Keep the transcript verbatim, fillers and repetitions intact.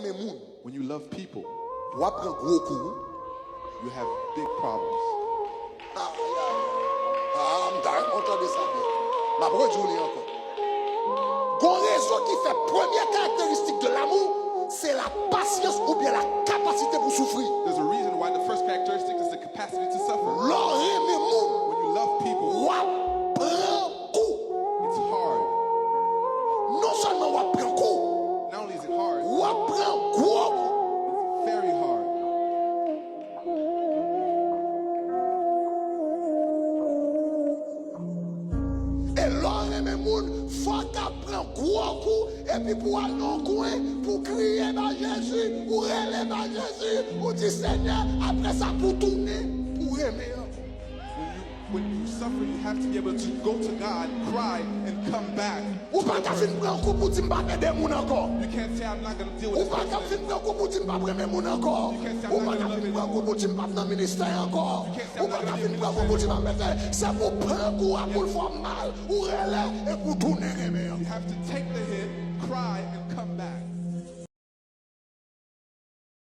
renmen moun, When you love people, w ap pran gwo kou. you have big problems. Ah, ah, ah, m ta renmen w tande sa byen. M ap redi w li ankò. Gon rezon ki fè premye karakteristik de l'amour, se la pasyans oubyen la kapasite pou soufri. There's a reason why the first characteristic is the capacity to suffer. Lè w renmen moun, When you love people, w ap pran kou. it's hard. Non sèlman w ap pran kou, Not only is it hard, w ap pran gwo kou. it's very hard. E lè w renmen moun, fò w ka pran gwo kou, epi pou w al nan yon kwen, pou w kriye ba Jezi, ou rele ba Jezi, ou di, Senyè, apre sa pou w tounen, pou w renmen an. When you when you suffer, you have to be able to go to God, cry, and come back. Ou pa ka vin pran kou pou di m pa ede moun ankò. You can't say I'm not gonna deal with Ou this pa ka person. vin pran kou pou di m pa renmen moun ankò. Ou pa ka vin pran kou pou di m pa nan ministè ankò. Ou pa ka vin pran kou pou di m pa mete. Se pou pran kou a pou l fè w mal. Ou rele e pou tounen renmen an. You have to take the hit, cry, and come back.